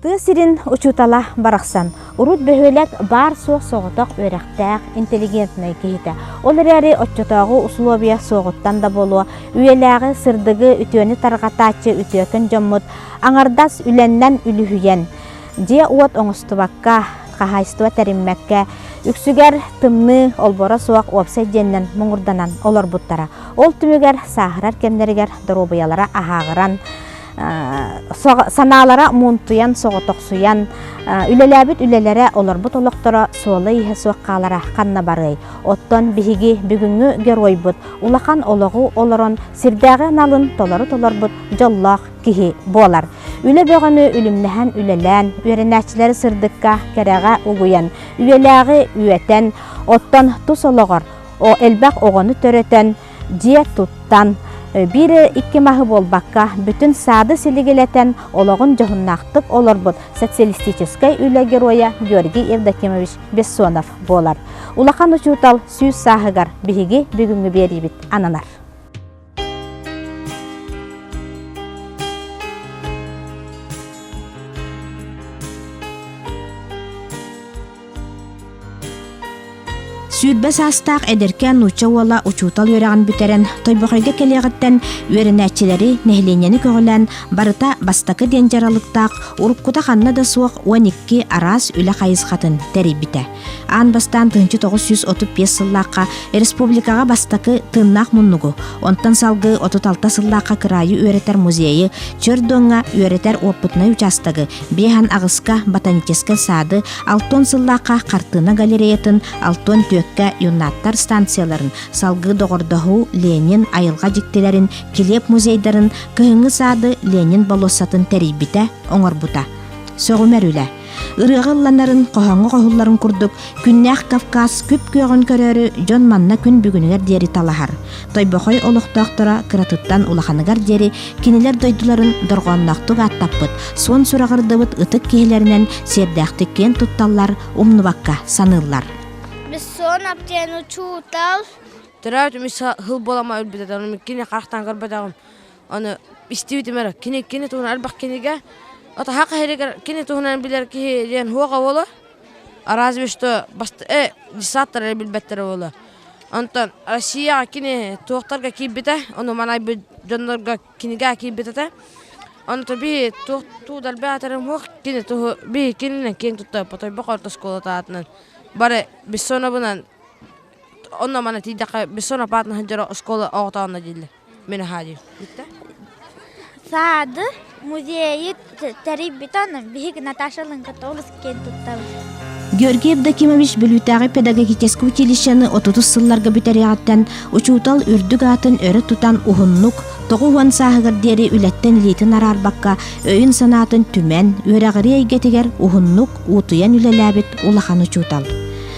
Тыа сирин учуутала барахсан урут бөһүөлэк баар-суох соҕотох үөрэхтээх, интеллигентнэй киһитэ. Ол эрээри оччотооҕу усулуобуйа суоҕуттан да буолуо, үйэлээҕи сырдыгы, үтүөнү тарҕатааччы үтүөкэн дьоммут аҥардас үлэннэн үлүһүйэн, дьиэ-уот оҥостубакка, хаһаайыстыба тэриммэккэ, үксүгэр тымныы, олборо суох уопсай дьиэннэн муҥурданан олорбуттара. Ол түмүгэр сааһырар кэмнэригэр доруобуйалара аһааҕыран, санаалара муунтуйан, соҕотохсуйан, үлэлээбит үлэлэрэ, олорбут олохторо суола-ииһэ суох хаалара ханна барыай? Оттон биһиги бүгүҥҥү геройбут улахан олоҕу олорон сирдээҕи аналын толору толорбут дьоллоох киһи буолар. Үлэ бөҕөнү үлүмнэһэн үлэлээн, үөрэнээччилэри сырдыкка, кэрэҕэ угуйан, үйэлээҕи үөтэн, оттон тус олоҕор элбэх оҕону төрөтөн, дьиэ туттан, биир-икки маһы буолбакка, бүтүн саады силигилэтэн, олоҕун дьоһуннаахтык олорбут социалистическай үлэ геройа Георгий Евдокимович Бессонов буолар. Улахан учуутал сүүс сааһыгар биһиги бүгүҥҥү биэриибит ананар. 20 саастаах эдэркээн нуучча уола учуутал үөрэҕин бүтэрэн, Тойбохойго кэлиэҕиттэн үөрэнээччилэри, нэһилиэнньэни көҕүлээн, барыта бастакы диэн дьаралыктаах, уруккута ханна да суох 12 араас үлэ хайысхатын тэрийбитэ. Аан бастаан 1935 сыллаахха республикаҕа бастакы тыыннаах муннугу, онтон салгыы 36 сыллаахха кыраайы үөрэтэр музейы, Чөрдуоҥҥа үөрэтэр уоппутунай учаастагы, биэһэн аҕыска ботаническай саады, алтон сыллаахха хартыына галереятын, алтон түөккэ юннаттар станцияларын, салгыы доҕордоһуу, Ленин айылҕа дьиктилэрин, килиэп музейдарын, кыһыҥҥы саады Ленин болуоссатын тэрийбитэ, оҥорбута. Сөҕүмэр үлэ. Ырыаҕа ылланарын, хоһооҥҥо хоһулларын курдук, күннээх Кавказ күп-күөҕүн көрөөрү дьон манна күн бүгүнүгэр диэри талаһар. Тойбохой олохтоохторо кыратыттан улаханыгар диэри кинилэр дойдуларын дорҕоонноохтук ааттаппыт, суон сураҕырдыбыт ытык киһилэринэн сиэрдээхтик киэн тутталлар, умнубакка саныыллар. Бессонов диэн учуутал. Төрөөбүт үс сыл буолама өлбүтэ, ону кини харахтаан көрбөтөҕүм. Аны истибитим эрэ, кини кини туһунан элбэх кинигэ, ото хаха иһигэр кини туһунан билэр киһи диэн хуоҕа буолуо. Разве что десаттар эрэ билбэттэрэ буолуо. Онтон Россияҕа кини туохтарга киирбитэ, ону манайбыт дьоннорго кинигэ киирбит этэ. Онто биһи туох туударбы аатарым хуох кини туһу биһи кининэн киэҥ тутта Потойбох орто оскуолата аатынан бары Бессоновынан онно мана тиийдэххэ Бессонов аатынан сылдьар оскуола оҕотоонно дииллэр. Мин аһаа диир. Бүттэ. Саады музейы тэрийбит онон биһиги Наташа Лыҥката олус киэн туттабыт. Георгий Евдокимович Бүлүүтээҕи педагогическай училищены отутус сылларга бүтэриэҕиттэн учуутал үрдүк аатын өрө тутан уһуннук, 90 сааһыгар диэри үлэттэн илиитин араарбакка өйүн-санаатын түмэн, үөрэҕирии эйгэтигэр уһуннук уутуйан үлэлээбит улахан учуутал.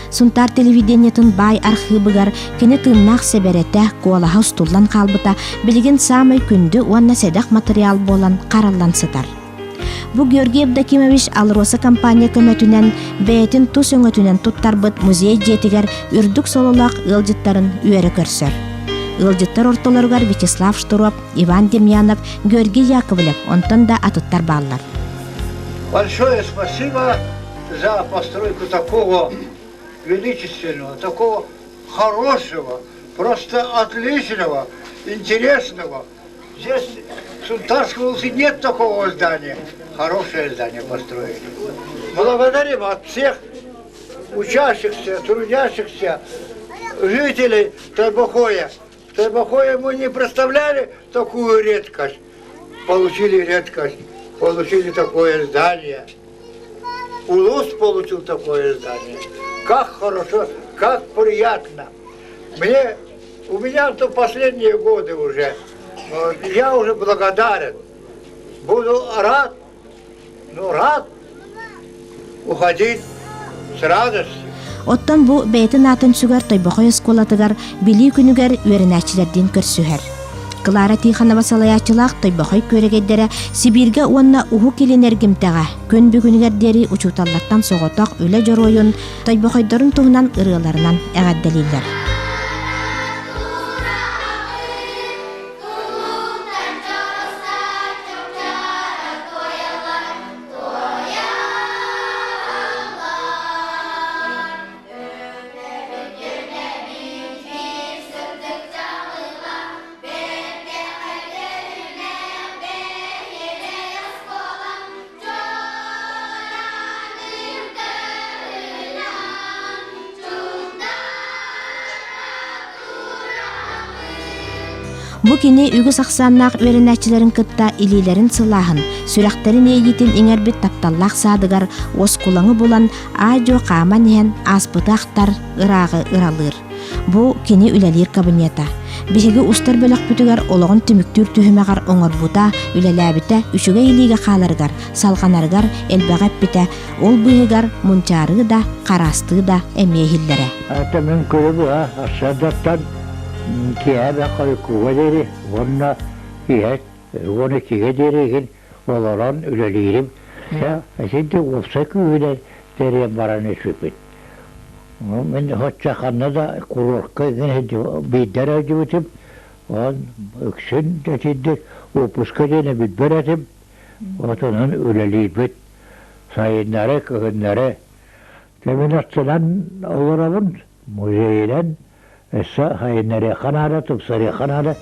Сунтаар телевидениетын баай архыыбыгар кини тыыннаах сэбэрэтэ, куолаһа устуллан хаалбыта билигин саамай күндү уонна сэдэх матырыйаал буолан хараллан сытар. Бу Георгий Евдокимович АЛРОСА компания көмөтүнэн бэйэтин тус өҥөтүнэн туттарбыт музей дьиэтигэр үрдүк сололоох ыалдьыттарын үөрэ көрсөр. Ыалдьыттар ортолоругар Вячеслав Штыров, Иван Демьянов, Георгий Яковлев, онтон да атыттар бааллар. Большое спасибо за постройку такого величественного, такого хорошего, просто отличного, интересного. Здесь в Сунтарском улусе нет такого здания. Хорошее здание построили. Благодарим от всех учащихся, трудящихся жителей Тайбахоя. В Тайбахое мы не представляли такую редкость. Получили редкость, получили такое здание. Улус получил такое здание. Как хорошо, как приятно. Мне, у меня то последние годы уже, я уже благодарен. Буду рад, ну рад уходить с радостью. Оттон бу бэйэтин аатын сүгэр Тойбохой оскуолатыгар Билии күнүгэр үөрэнээччилэрдиин көрсүһэр. Клара Тихонова салайааччылаах Тойбохой күөрэгэйдэрэ Сибииргэ уонна Уһук Илин эргимтэҕэ күн бүгүнүгэр диэри учууталлартан соҕотох үлэ дьоруойун Тойбохойдорун туһунан ырыаларынан эҕэрдэлииллэр. Бу кини үгүс ахсааннаах үөрэнээччилэрин кытта илиилэрин сылааһын, сүрэхтэрин иэйиитин иҥэрбит тапталлаах саадыгар уоскулаҥы булан, аа-дьуо хааман иһэн ааспыты ахтар, ырааҕы ыралыыр. Бу кини үлэлиир кабинета. Биһиги устар бөлөхпүтүгэр олоҕун түмүктүүр түһүмэҕэр оҥорбута, үлэлээбитэ үчүгэй илиигэ хааларыгар, салҕанарыгар элбэҕи эппитэ, ол быыһыгар мунчаарыы да, хараастыы да эмиэ иһиллэрэ. Это мин көрөбү сарсыардаттан киэһэ хойуккуга диэри уонна иһэ 12-гэ диэри иһин олорон үлэлиирим. Итинтик уопсай күүһүнэн тэрийэн баран испиппит. Мин оччо ханна да курортка биирдэ эрэ сылдьыбытым. Онон үксүн итинник уоппуска диэни билбэт этим. Отонун үлэлиирбит. Сайыннары, кыһыннары Мин аттынан олоробун, музейынан өссө сайыннарыахха наада, тупсарыахха наада,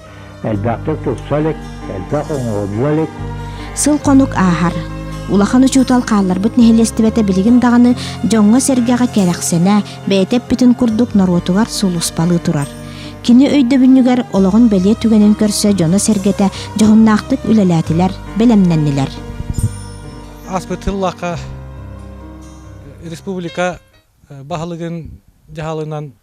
элбэхтик тупса илик, элбэх оҥоһулла илик. Сыл-хонук ааһар. Улахан учуутал хаалларбыт нэһилиэстибэтэ билигин даҕаны дьоҥҥо-сэргэҕэ кэрэхсэнэ, бэйэтэ эппитин курдук норуотугар сулууспалыы турар. Кини өйдөбүнньүгэр олоҕун бэлиэ түгэнин көрсө дьоно-сэргэтэ дьоһуннаахтык үлэлээтилэр, бэлэмнэннилэр. Ааспыт сыллаахха республика баһылыгын дьаһалынан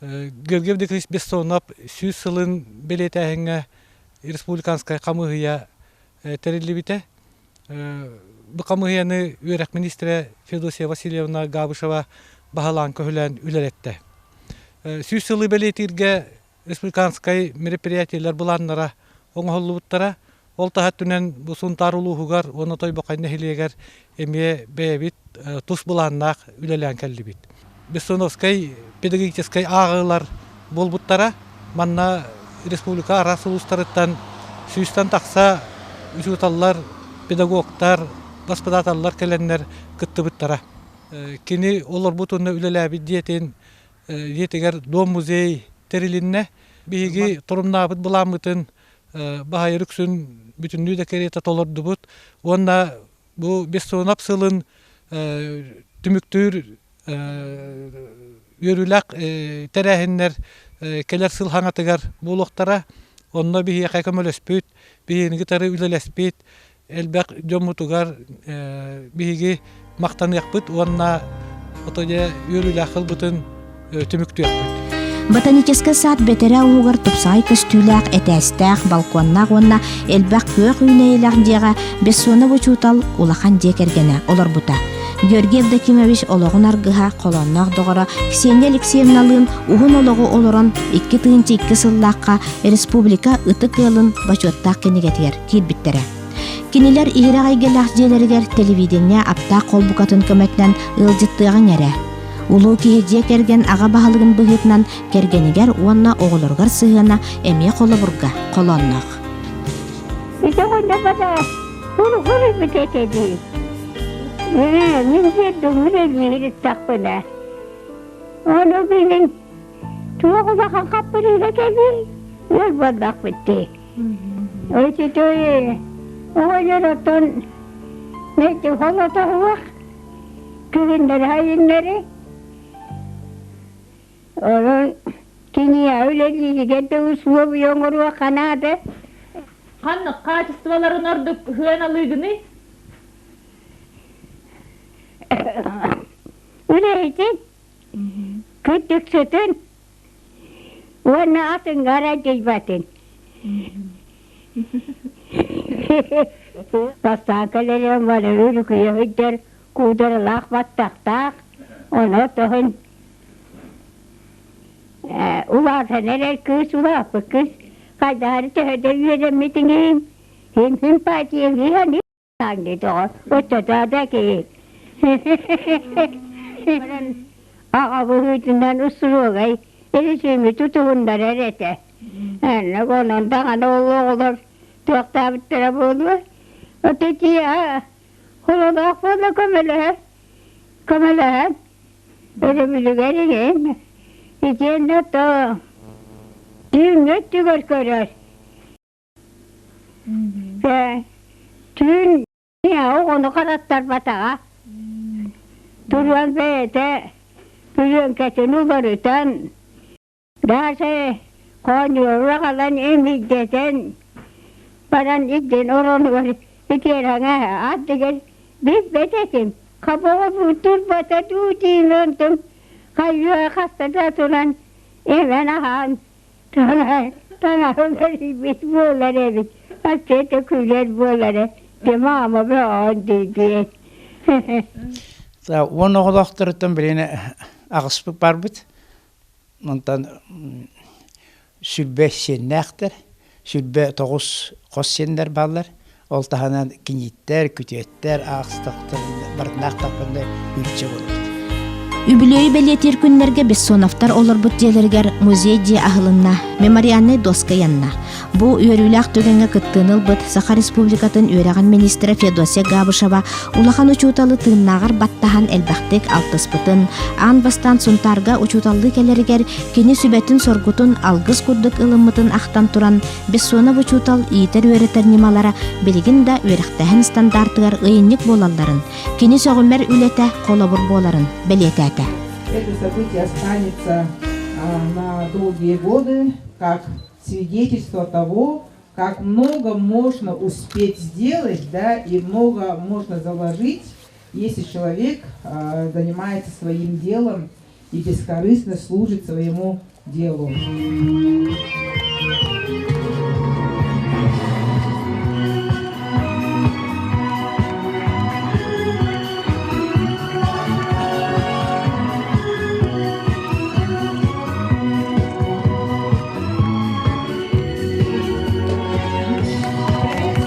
Георгий Авдеевич Бессонов 100 сылын бэлиэтээһиҥҥэ республиканскай хамыыһыйа тэриллибитэ. Бу хамыыһыйаны үөрэх министрэ Федосия Васильевна Габышева баһылаан-көһүлээн үлэлэттэ. 100 сылы бэлиэтииргэ республиканскай мероприятиелар былааннара оҥоһуллубуттара. Ол таһыттынан бу Сунтаар улууһугар уонна Тойбохой нэһилиэгэр эмиэ бэйэбит тус былааннаах үлэлээн кэллибит. Бессоновскай педагогическай ааҕыылар буолбуттара. Манна республика араас улуустарыттан сүүстэн тахса учууталлар, педагогтар, господаралар кэлэннэр кыттыбыттара. Кини олорбут уонна үлэлээбит дьиэтин дьиэтигэр дом-музей тэрилиннэ. Биһиги торумнаабыт былааммытын баһайыр үксүн бүтүннүү да кэриэтэ толордубут уонна бу Бессонов сылын түмүктүүр үөрүүлээх тэрээһиннэр кэлэр сыл хаҥатыгар буолуохтара. Онно биһиэхэ көмөлөспүт, биһигини кытары үлэлэспит элбэх дьоммутугар биһиги махтаныахпыт уонна ото дьэ үөрүүлээх сылбытын түмүктүөхпүт. Ботаническай сад бэтэрээ уһугар тупсаҕай көстүүлээх, этээстээх, балконнаах уонна элбэх күөх үүнээйилээх дьиэҕэ Бессонов учуутал улахан дьиэ кэргэнэ олорбута. Георгий Евдокимович олоҕун аргыһа, холоонноох доҕоро Ксения Алексеевналыын уһун олоҕу олорон 2002 сыллаахха республика ытык ыалын бочуоттаах кинигэтигэр киирбиттэрэ. Кинилэр иһирэх эйгэлээх дьиэлэригэр телевидение аптаах холбукатын көмөтүнэн ыалдьыттыаҕыҥ эрэ. Улуу киһи дьиэ кэргэн аҕа баһылыгын быһыытынан кэргэнигэр уонна оҕолоругар сыһыана эмиэ холобурга холоонноох. Ону билин туох улахан хаппырыыга кэлий, ыал буоллахпыт дии. Өтүтү оҕонньор оттон мэйти холотоһуох күһүннэри айыннары онон киниэ үлэлииригэр да условия оҥоруохха наада. Ханнык хаачыстыбаларын ордук сыаналыыгыный? Үлэһитин, күндүксүтүн Уонна атыҥҥа эрэ дьайбатын. Бастаан кэлэрим барырыр үкүйэ сылдьар куударалаах баттахтаах, ону тоһун улаатан эрэр кыыс улааппыт кыыс хайдаары төһө да үөрэммитиҥин син симпатиялыыһан Тоҕо оччотоото киһи аҕа быһыытынан устуруогай режими тутуһуннарар этэ. Онон даҕаны ол оҕолор туохтаабыттара буолуо. Отутия хололоох буола көмөлөһөр, көмөлөһөн өрөбүлүгэр иһин итиэннэ то түүҥҥү өттүгэр көрөр. Түүн оҕону хараттарбатаҕа. Туруон бэйэтэ бүрүөҥкэтин уларытан, даже Хоонньуору аҕалан эмиийдэтэн баран илдьэн оронугар итиэрэҥэ ардыгар билбэт этим. Хабоҕу турбата дуу диин онтум хайыа хаста да туран эмэн аһаан таҥаһын бэрийбит буолар эбит. Аччата күлэр буолара. Дьэ маама бөҕөҕүн дии Уон оҕолоохторуттан билигин аҕыспыт барбыт. Онтон сүлбэ сиэннээхтэр, сүлбэ тоҕус хос сиэннэр бааллар. Ол таһынан кинииттэр, күтүөттэр аахсытахтар барытынаах таппында үүччэ буолбут. Үбүлүөйү бэлиэтиир күннэргэ Бессоновтар олорбут дьиэлэригэр музей дьиэ аһылынна, мемориальнай доска ыйанна. Бу үөрүүлээх түгэҥҥэ кыттыыны ылбыт Саха Республикатын үөрэҕин министрэ Феодосия Габышева улахан учууталы тыыннааҕар баттаһан элбэхтик алтыспытын, аан бастаан Сунтаарга учууталлыы кэлэригэр кини сүбэтин-соргутун алгыс курдук ылыммытын ахтан туран, Бессонов учуутал иитэр-үөрэтэр ньымалара билигин да үөрэхтээһин стандартыгар ыйынньык буолалларын, кини сөҕүмэр үлэтэ холобур буоларын бэлиэтээтэ. Это событие останется на долгие годы как свидетельство того, как много можно успеть сделать, да, и много можно заложить, если человек занимается своим делом и бескорыстно служит своему делу.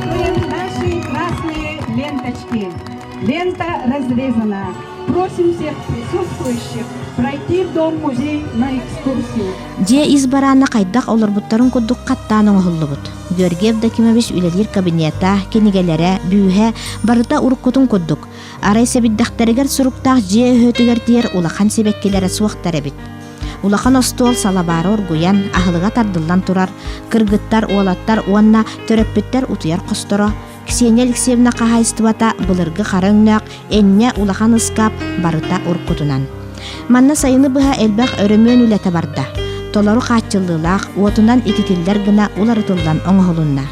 Приветствуем наши красные ленточки. Лента разрезана. Просим всех присутствующих пройти в дом-музей на экскурсию. Дьиэ ис бараана хайдах олорбуттарын курдук хаттаан оҥоһуллубут. Георгий Евдокимович үлэлиир кабинета, кинигэлэрэ, бүүһэ барыта уруккутун курдук. Арай сэбирдэхтэригэр суруктаах дьиэ өһүөтүгэр тиийэр улахан сибэккилэрэ суохтар эбит. Улахан остуол салабаара оргуйан, аһылыга тардыллан турар, кыргыттар, уолаттар уонна төрөппүттэр утуйар хосторо, Ксения Алексеевна хаһаайыстыбата былыргы хара өҥнөөх энньэ улахан ыскаап барыта уруккутунан. Манна сайыны быһа элбэх өрөмүөн үлэтэ барда. Толору хааччыллыылаах, уотунан ититиллэр гына уларытыллан оҥоһулунна.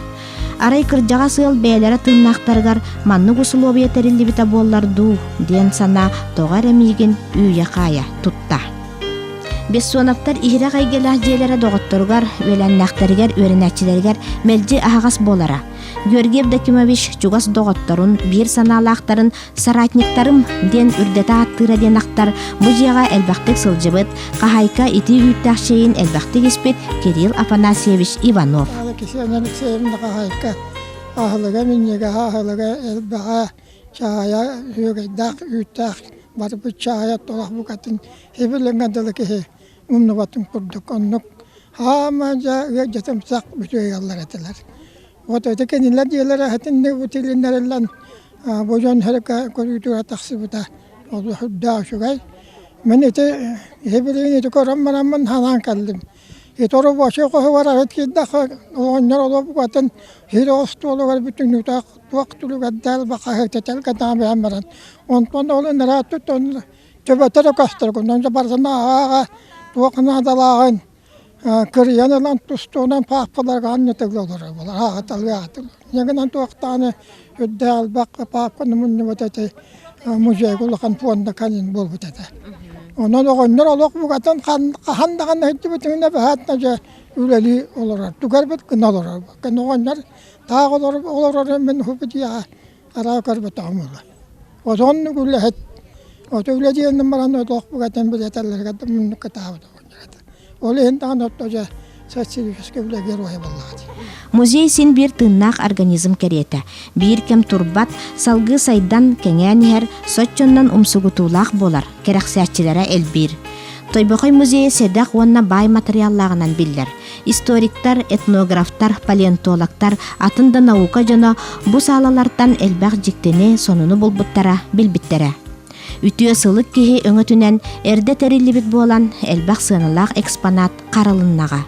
Арай кырдьаҕас ыал бэйэлэрэ тыыннаахтарыгар маннык усулуобуйа тэриллибитэ буоллар дуу диэн санаа тоҕо эрэ миигин үүйэ-хаайа тутта. Бессоновтар иһирэх эйгэлээх дьиэлэрэ доҕотторугар, үөлээннээхтэригэр, үөрэнээччилэригэр мэлдьи аһаҕас буолара. Георгий Евдокимович чугас доҕотторун, биир санаалаахтарын соратниктарым диэн үрдэтэ ааттыыра диэн ахтар бу дьиэҕэ элбэхтик сылдьыбыт, хаһаайка итии үүттээх чэйин элбэхтик испит Кирилл Афанасьевич Иванов. Ксения Алексеевна хаһаайка аһылыга минньигэһэ, аһылыга элбэҕэ, чаайа үөгэйдээх үүттээх барбыт чаайа толох букатын хибилиҥҥэ дылы киһи умнубатын курдук оннук хаама дьэ ыалдьытымсах бүтүөйэллэр этилэр. Вот ити кинилэр дьиэлэрэ этинник бутилиннэриллэн бу дьон хэрикэ көрүүтүгэр тахсыбыта ол үрдээх үчүгэй. Мин ити иһи ити көрөн бараммын санаан кэллим. Ити рабочий хоһугар арыт киирдэххэ оҕонньор олобугатын сир остуолугар бүтүннүүтэ туох түлүгэрдээл бахаһыытэтэлгэ таабыйан баран онтон ол ыныраа тут төбөтө да көстөр онон барытын ааҕа туох наадалааҕын кырыйан ылан тустуунан паапкаларга анньытылла олорор буолар ааҕыталыы аатыл ньыгынан туохтааны үрдээх элбэх паапканы мунньубут этэ музейга улахан пуонда канин буолбут этэ онон оҕонньор олох букатын хаһан даҕаны сылдьыбытыгына быһаатына дьэ үлэлии олорор тугар бит гына олорор оҕонньор таах олорор мин хупутиаҕа араа көрбөтөҕүм ула. Отоннук үлэһит, ото үлэ диэнин баран отох бугатын билэтэллэргэ муннук кытаабыт Ол иһин даҕаны отто дьэ социалистическай үлэ геройа буоллаҕа дии. Музей син биир тыыннаах организм кэриэтэ. Биир кэм турбат, салгыы сайдан, кэҥээн иһэр, соччоннон умсугутуулаах буолар, кэрэхсээччилэрэ элбиир. Тойбохой музейа сэдэх уонна баай матырыйааллааҕынан биллэр. Историктар, этнографтар, палеонтологтар, атын да наука дьоно бу саалалартан элбэх дьиктини, сонуну булбуттара, билбиттэрэ. Үтүө сылык киһи өҥөтүнэн эрдэ тэриллибит буолан, элбэх сыаналаах экспонат харалыннаҕа.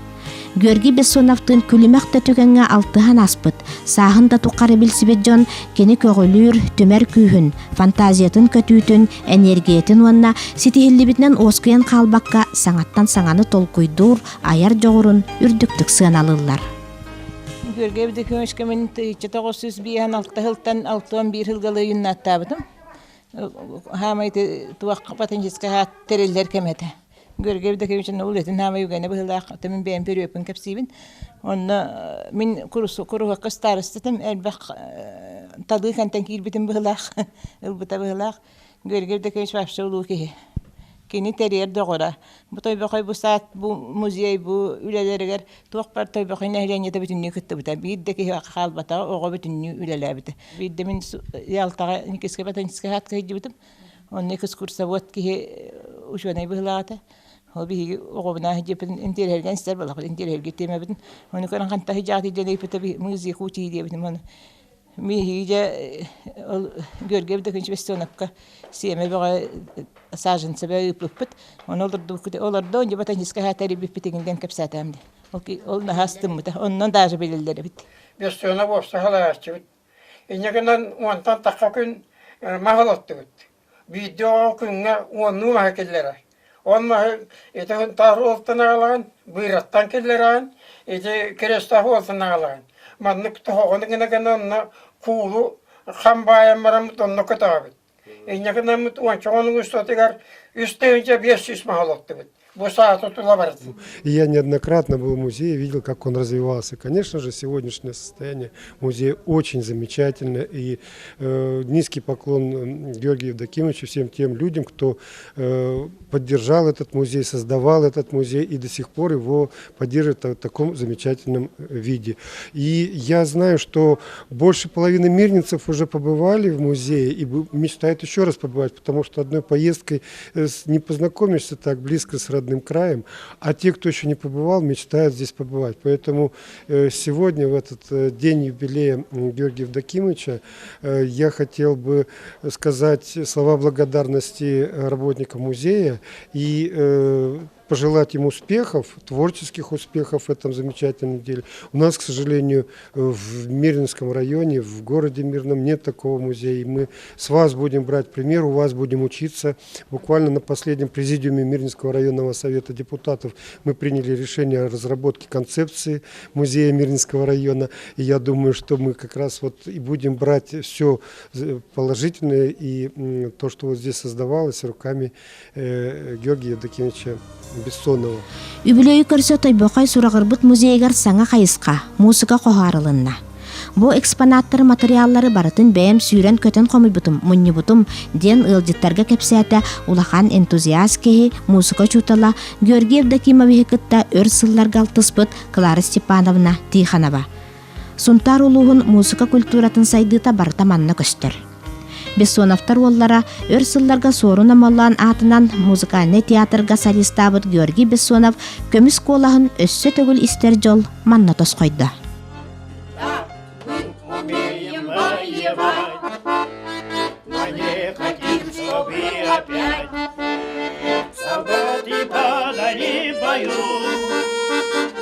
Георгий Бессоновтыын күлүмэх да түгэҥҥэ алтыһан ааспыт, сааһын да тухары билсибит дьон кини көҕүлүүр, түмэр күүһүн, фантазиятын көтүүтүн, эниэргийэтин уонна ситиһиллибитинэн уоскуйан хаалбакка саҥаттан саҥаны толкуйдуур, айар дьоҕурун үрдүктүк сыаналыыллар. Георгий Евдокимовичка мин 1956 сылтан 61 сылга юннаттаабытым. Хаамай туох патентическай хаат тэриллэр кэм этэ. Георгий Евдокимович үлэтин хаамай үгэнэ быһыылаах, мин бэйэм төрүөппүн кэпсиибин. Онно мин куруһуокка старостатым элбэх талыы кэнтэн киирбитим быһыылаах, ылбыта быһыылаах. Георгий Евдокимович вообще улуу киһи. Кини тэрийэр доҕоро. Бу Тойбохой бу саат, бу музей, бу үлэлэригэр туох бар Тойбохой нэһилиэнньэтэ бүтүннүү кыттыбыта. Биир да киһи хаалбатаҕа, оҕо бүтүннүү үлэлээбитэ. Биирдэ мин Ялтаҕа Никитскэй ботаническай саадка сылдьыбытым. Онно экскурсовод киһи учуонай быһыылаах этэ. Ол биһиги оҕобунаах дьиэппитин интиэрэһиргэн истэр балахпыт, интиэрэһиргир тиэмэбитин. Ону көрөн хантан сылдьаҕытый диэн ыйыппыта музей Якутии диэбитим. Ону Биһиги дьэ ол Георгий Евдокимович Бессоновка сиэмэ бөҕө саженцы бөҕө ыыппыппыт. Ону олордубуккут олордо онньу ботаническай хаата эрийбиппит игин диэн кэпсээтэм дии. Ол, ол наһаа астыммыта. Оннон даже билэллэр эбит. Бессонов уопса салайааччыбыт. Инньэ гынан уонтан тахха күн мас олоттубут. Биирдэ оҕо күҥҥэ уоннуу маһы киллэрэр. Ол маһы ити Сунтаар уолтан аҕалаҕын, Быыраттан киллэрэҕин, ити Крестаах уолтан аҕалаҕын. Маннык тоһоҕону гына-гына онно куулу хам баайан бараммыт онно көтөҕөбүт. Инньэ гынаммыт уонча хонук устатыгар 3500 маһы олоттубут. Бу саата тула бардым. И я неоднократно был в музее, видел, как он развивался. Конечно же, сегодняшнее состояние музея очень замечательное. И низкий поклон Георгию Евдокимовичу, всем тем людям, кто поддержал этот музей, создавал этот музей и до сих пор его поддерживает в таком замечательном виде. И я знаю, что больше половины мирницев уже побывали в музее и мечтают еще раз побывать, потому что одной поездкой не познакомишься так близко с родным краем, а те, кто еще не побывал, мечтают здесь побывать. Поэтому сегодня, в этот день юбилея Георгия Евдокимовича, я хотел бы сказать слова благодарности работникам музея и пожелать им успехов, творческих успехов в этом замечательном деле. У нас, к сожалению, в Мирнинском районе, в городе Мирном нет такого музея. И мы с вас будем брать пример, у вас будем учиться. Буквально на последнем президиуме Мирнинского районного совета депутатов мы приняли решение о разработке концепции музея Мирнинского района. И я думаю, что мы как раз вот и будем брать все положительное и то, что вот здесь создавалось руками Георгия Евдокимовича Бессонова. Үбүлүөйү көрсө Тойбохой сураҕырбыт музейыгар саҥа хайысха, муусука хоһаарылынна. Бу экспонаттары материаллары барытын бэйэм сүүрэн-көтөн хомуйбутум, мунньубутум, диэн ыалдьыттарга кэпсээтэ улахан энтузиаст киһи, муусука учуутала Георгий Евдокимовиһы кытта өр сылларга алтыспыт Клара Степановна Тихонова. Сунтаар улууһун муусука культуратын сайдыыта барыта манна көстөр. Бессоновтар уоллара өр сылларга Суорун Омоллоон аатынан музыкальнай театрга солистаабыт Георгий Бессонов көмүс куолаһын өссө төгүл истэр дьол манна тосхойдо. Солдаты падали в бою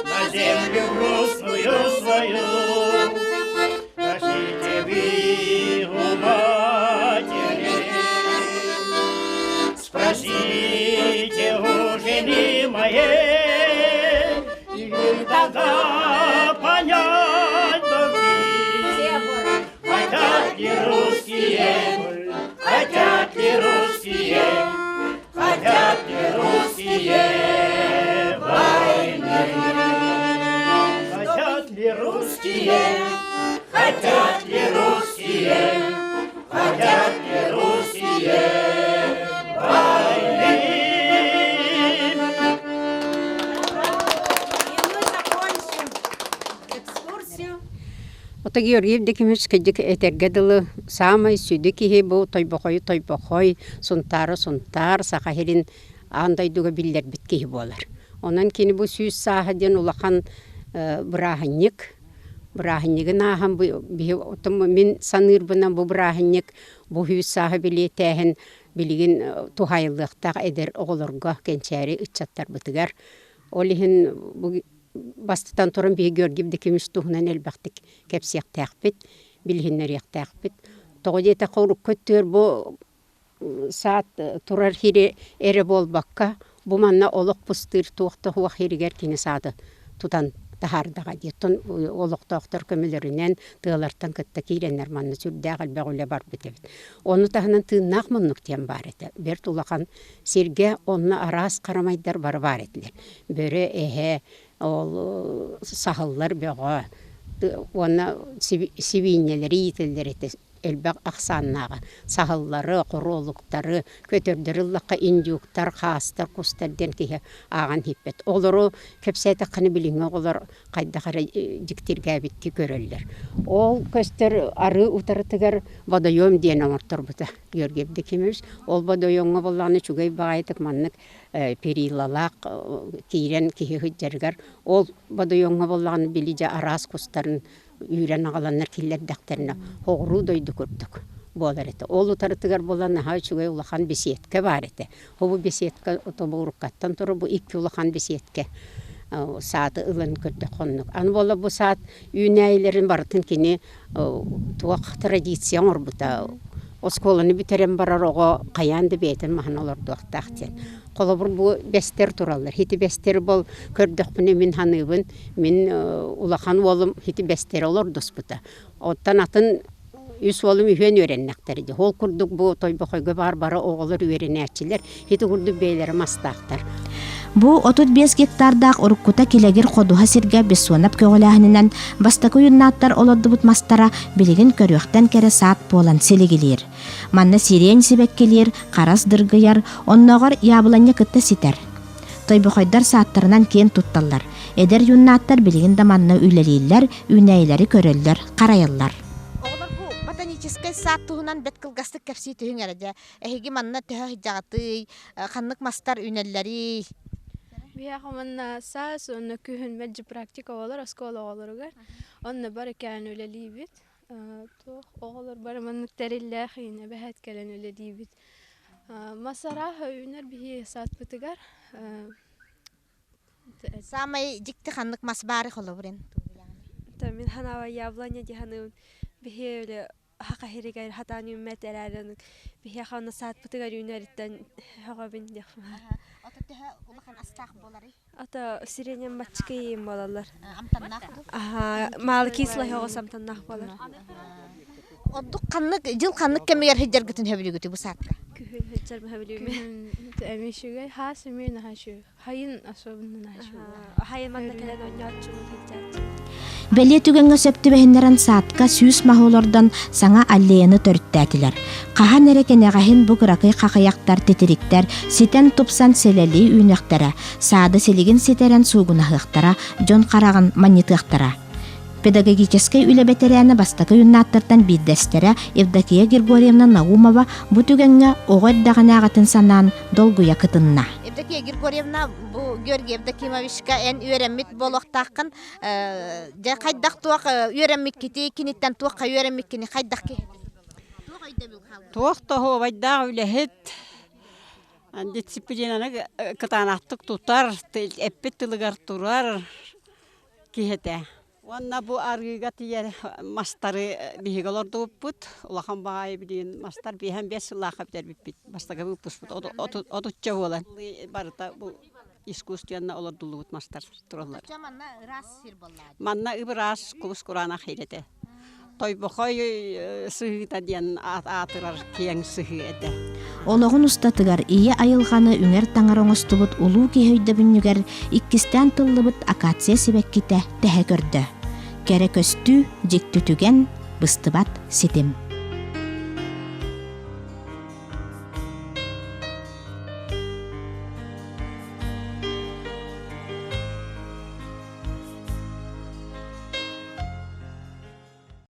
на землю грустную свою. Просите вы у матери, спросите у жены моей, и вы тогда понять должны, хотят ли русские, хотят ли русские, хотят ли русские войны. Хотят ли русские, хотят ли русские, хотят ли русские войны. И мы закончим экскурсию. Ото Георгий Евдокимович кырдьык этэргэ дылы саамай сүдү киһи бу Тойбохойу Тойбохой, Сунтаары Сунтаар, Саха сирин аан дойдуга биллэрбит киһи буолар. Онон кини бу сүүс сааһа диэн улахан бырааһынньык. Бырааһынньыгын ааһан биһи мин саныырбынан бу бырааһынньык бу сүүс сааһы билиэтээһин билигин туһаайыллыахтаах эдэр оҕолорго, кэнчээри ыччаттарбытыгар. Ол иһин бу Бастатан туран биһиги Георгий Евдокимович туһунан элбэхтик кэпсиэхтээхпит, билиһиннэриэхтээхпит. Тоҕо диэтэххэ урукку өттүгэр бу саат турар сири эрэ буолбакка, бу манна олох пустыыр туох да суох сиригэр кини сааты тутан таһаардаҕа дии. Оттон олохтоохтор көмөлөрүнэн тыалартан кытта киирэннэр манна сүрдээх элбэх үлэ барбыт эбит. Ону таһынан тыыннаах муннук диэн баар этэ. Бэрт улахан сиргэ онно араас харамайдар бары баар этилэр. Бөрө, эһэ, ол саһыллар бөҕө уонна сибиинньэлэри иитэллэр этэ элбэх ахсааннааҕа. Саһыллары, хоруолуктары, көтөрдөрү ыллахха индюктар, хаастар, кустар диэн киһи ааҕан иһиппэт. Олору кэпсээтэххинэ билиҥҥи оҕолор хайдах эрэ дьиктиргээбиттии көрөллөр. Ол көстөр арыы утарытыгар водоем диэн оҥорторбута Георгий Евдокимович. Ол водоемҥа буоллаҕына үчүгэй баҕайытык маннык перилалаах киирэн киһи сылдьарыгар ол водоемҥа буоллаҕына били дьэ араас кустарын үүрэн аҕаланнар киллэрдэхтэринэ оҕуруу дойду курдук буолар этэ. Ол утарытыгар буолан наһаа үчүгэй улахан беседка баар этэ. Бу беседка тобууруккаттан турар бу икки улахан беседка сааты ылан көрдөххө оннук. Аны буола бу саат үүнээйилэрин барытын кини туох традиция оҥорбута. Оскуоланы бүтэрэн барар оҕо хайаан да бэйэтин маһын олордуохтаах диэн. Холобур, бу бэстэр тураллар. Ити бэстэр бол көрдөхпүнэ мин саныыбын, мин улахан уолум ити бэстэри олордуспута. Оттон атын үс уолум үһүөн үөрэннэхтэр дии. Ол курдук бу Тойбохойго баар бары оҕолор үөрэнээччилэр ити курдук бэйэлэрэ мастаахтар. Бу 35 гектардаах уруккута килэгир ходуһа сиргэ Бессонов көҕүлээһининэн бастакы уйуннааттар олордубут мастара билигин көрүөхтэн кэрэ саат буолан силигилиир. Манна сирень сибэккилиир, харас дыргыйар, оннооҕор яблоня кытта ситэр. Тойбохойдор сааттарынан киэн тутталлар. Эдэр юннааттар билигин да манна үлэлииллэр, үүнээйилэри көрөллөр, харайаллар. Оҕолор бу ботаническай саад туһунан бэрт кылгастык кэпсии түһүҥ эрэ дьэ. Эһиги манна төһө сылдьаҕытый, ханнык мастар үүнэллэрий? Биһиэхэ манна саас уонна күһүн мэлдьи практика оҕолор оскуола оҕолоругар. Онно бары кэлэн үлэлиибит. Туох оҕолор бары маннык тэриллээх иинэ эбэһээт кэлэн үлэлиибит. Мас арааһа үүнэр биһи саадпытыгар. Саамай дьикти ханнык мас баары холобурин? Мин ханаба яблоня диһаныын биһи өлө хака хиригэр хатаан үүммэт эрээрин биһиэхэ онно саадпытыгар үүнэриттэн хөҕөбүн диэхпин. Ото төһө улахан астаах буоларый? Ата сиренем баччыкайым буолаллар. Амтаннаах дуу? Аха, маалы кислый оҕус амтаннаах буолар. Ордук ханнык дьыл ханнык кэмигэр сылдьаргытын сөбүлүүгүтүй бу саадка? Күһүн сылдьар сөбүлүүмүн. Эми үчүгэй, хаас эмиэ наһаа үчүгэй. Хайын особенно наһаа үчүгэй. Хайын манна кэлэн оонньооччубут сылдьааччы. Бэлиэ түгэҥҥэ сөп түбэһиннэрэн саадка сүүс маһы олордон саҥа аллеяны төрүттээтилэр. Хаһан эрэ кэнэҕэһин бу кыракый хахыйахтар, титириктэр ситэн тупсан сэлэлии үүнүөхтэрэ, саады силигин ситэрэн суугунаһыахтара, дьон хараҕын манньытыахтара. Педагогическай үлэ бэтэрээнэ бастакы юннаттартан биирдэстэрэ Евдокия Григорьевна Наумова бу түгэҥҥэ оҕо эрдэҕинээҕитин санаан долгуйа кытынна. Евдокия Григорьевна, бу Георгий Евдокимовичка эн үөрэммит буолуохтааххын. Дьэ хайдах туох үөрэммиккитий, киниттэн туохха үөрэммиккини хайдах киһи? Туох да оһуобайдаах үлэһит дисциплинаны кытаанахтык тутар, эппит тылыгар турар киһи этэ. Уонна бу арыыга тиийэр мастары биһиги олордубуппут. Улахан баҕайы билигин мастар биэһэн биэс сыллаахха бүтэрбиппит. Бастакы выпускпут отучча буолан. Барыта бу искусственно олордуллубут мастар тураллар. Манна ыраас сир буоллаа. Манна ып-ыраас кубус кураанах сир этэ. Тойбохой сыһыыта диэн аатырар киэҥ сыһыы этэ. Олоҕун устатыгар ийэ айылҕаны үҥэр таҥара оҥостубут улуу киһи өйдөбүнньүгэр иккистээн тыллыбыт акация сибэккитэ тэһэ көрдө. Кэрэ көстүү, дьикти түгэн, быстыбат ситим.